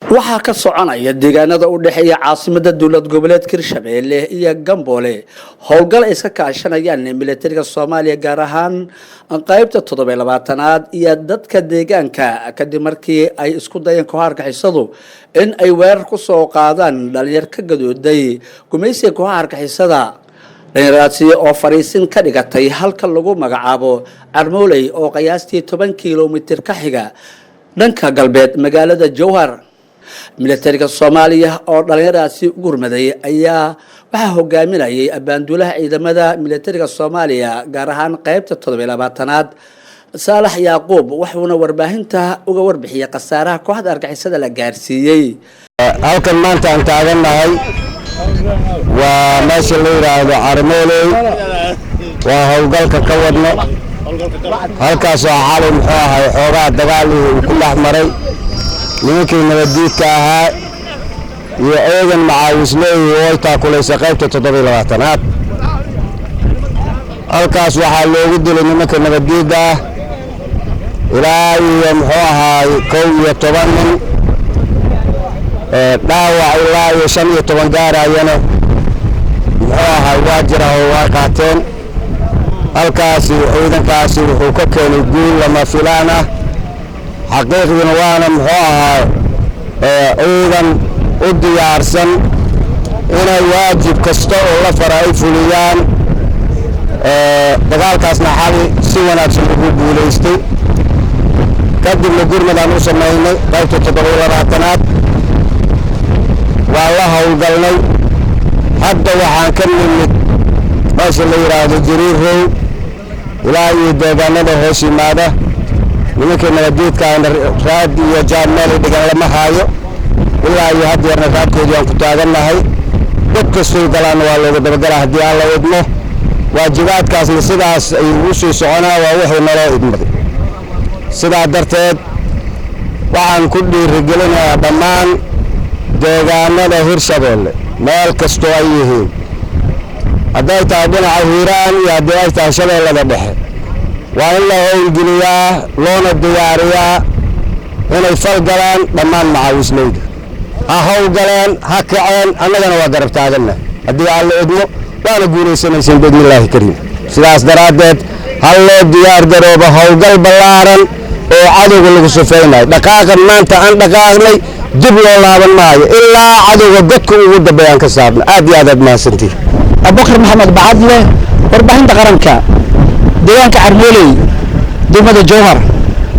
Waxaa ka soconaya deegaanada u dhexeeya caasimada dowlad goboleedka Hirshabeelle iyo Gamboole howlgal ay iska kaashanayaan militariga Soomaaliya, gaar ahaan qeybta 27aad, iyo dadka deegaanka, kadib markii ay isku dayeen kooxaha argagixisadu in ay weerar ku soo qaadaan dhalinyar ka gadooday gumaysiga kooxaha argagixisada. Dhalinyaradaasi oo fariisin ka dhigatay halka lagu magacaabo Carmooley oo qiyaastii 10 kilomitir ka xiga dhanka galbeed magaalada Jowhar. Militariga Soomaaliya oo dhalinyaradaasi u gurmaday ayaa waxaa hogaaminayay abaanduulaha ciidamada militariga Soomaaliya, gaar ahaan qeybta 27aad, Saalax Yaaquub, wuxuuna warbaahinta uga warbixiyey khasaaraha kooxda argagixisada la gaarsiiyey. Halkan maanta aan taagannahay waa meesha la yidhaahdo Carmooley, waa howlgalka ka wadno halkaasoo xalay, muxuu ahay, xoogaa dagaal uu ku dhex maray nimankii nabaddiidka ahaa iyo ciidan macaawisley oo ay taakulaysa qaybta 27aad. Halkaas waxaa loogu dilay nimanka nabaddiidda ah ilaa iyo, muxuu ahaay, 11 nin, dhaawac ilaa iyo 15 gaarayana, muxuu ahaay, waa jira oo waa qaateen. Halkaasi ciidankaasi wuxuu ka keenay guul lama filaan ah xaqiiqdiina, waana, muxuu ahaa, ciidan u diyaarsan inay waajib kasta oo la fara ay fuliyaan. Dagaalkaasna xali si wanaagsan ugu guulaystay. Kadibna gurmadaan u samaynay qaybta 27aad, waa la howlgalnay. Hadda waxaan ka nimid meesha la yidhaahdo Jariirow ilaa iyo deegaanada hoos yimaada. Nimankii nabaddiidkaana raad iyo jaan meelay dhigan lama haayo ilaa iyo haddeerna, raadkoodii aan ku taagannahay. Dad kastoy galaanna waa looga dabagalaa haddii aan la idmo. Waajibaadkaasna sidaas ayuu u sii soconaa, waa wuxuu naloo idmaday. Sidaa darteed waxaan ku dhiirigelinayaa dhammaan deegaanada Hirshabeelle meel kastoo ay yihiin, hadday tahay dhinaca Hiiraan iyo haddii ay tahay Shabeellada Dhexe, waa in la howlgeliyaa loona diyaariyaa inay falgalaan dhammaan macaawisleyda. Ha howlgaleen, ha kaceen, annagana waa garab taaganna haddii aan la idmo, waana guulaysanayseen biidni Illaahi kariim. Sidaas daraaddeed ha loo diyaar garoobo howlgal ballaaran oo cadowga lagu sufaynayo. Dhaqaaqan maanta aan dhaqaaqnay dib loo laaban maayo ilaa cadowga godka ugu dambeeya aan ka saarno. Aad iyo aad aad mahadsantihi. Abubakar Maxamed Bacadle, warbaahinta qaranka, deegaanka Carmooley, degmada Jowhar.